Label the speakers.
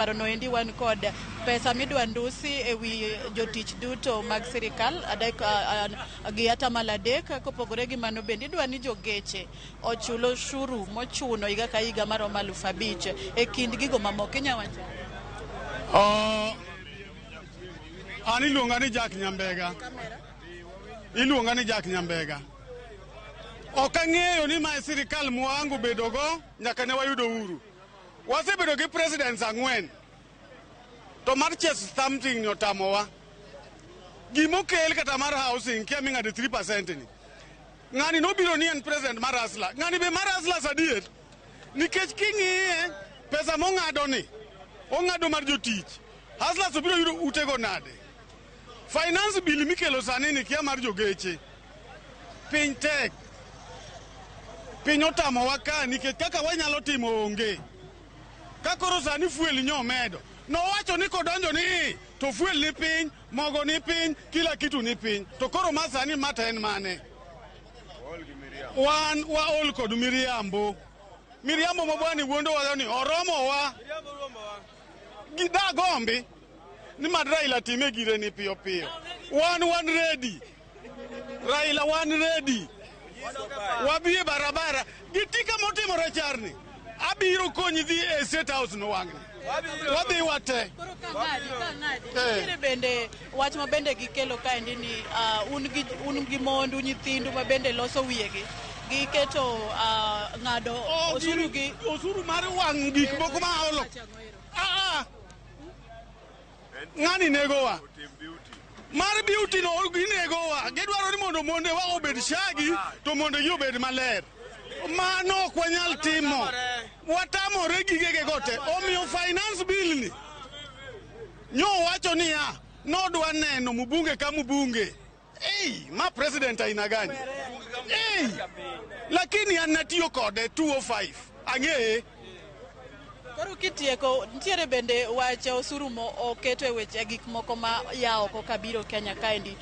Speaker 1: Parono endi wan kod pesa midwa ndusi e wi jotich duto mag sirikal adek gi 3% kopogore gi mano bende idwa ni jogeche ochul osuru mochuno higa ka higa maromo 5,000 e kind gigo mamoko inya wacho.
Speaker 2: An iluonga ni Jack Nyambega. Iluonga ni Jack Nyambega. Ok ang'eyo ni mae sirikal mwango bedogo nyaka ne wayudo uhuru. Wasebedo gi presidents 4 to mar chase something ni otamowa. Gimokel kata mar housing kia ming'ade 3% ni. Ng'ani nobiro ni en president mar Hustler. Ng'ani be mar Hustlers adier. Nikech king'iye pesa mong'ado ni, ong'ado mar jotich. Hustlers obiro yudo utego nade? Finance bill mikelo sani ni kia mar jogeche. Piny tek. Piny otamowa ka nikech kaka wanyalo timo onge. Ka koro sani fuel nyomedo. Nowacho ni kodonjo ni to fuel ni piny, mogo ni piny, kila kitu ni piny. To koro ma sani ma to en mane? Wan waol kod miriambo. Miriambo ma bwani wuondowa ni oromowa. Gidagombi ni mad Raila time gire ni piyo piyo. Wan ready. Raila wan ready. Wabi e barabara. Gitika motimore charni. Abiro konyi dhi e State House no wang'ni. Wadhi wate.
Speaker 1: Koro ka ng'adi nitiere bende wach ma bende gikelo kaendi ni un gi mondu nyithindu ma bende loso wiyegi. Giketo ng'ado osuru gi
Speaker 2: osuru mar wang' gik moko ma olo. Ng'ani negowa. Mar beauty no ginegowa. Gidwaro ni mondo monde wa obed shagi to monde gi obed maler. Mano ok wanyal timo. Watamore gigege go te. Omiyo finance bill ni nyo wacho niya nodwa neno mbunge ka mbunge. Ei, ma president aina gani? Ei, lakini an natiyo kode 205. Ang'eye.
Speaker 1: Koro kitieko nitiere bende wach osuru mo oketo e weche gik moko ma ya oko kabiro Kenya kaendi.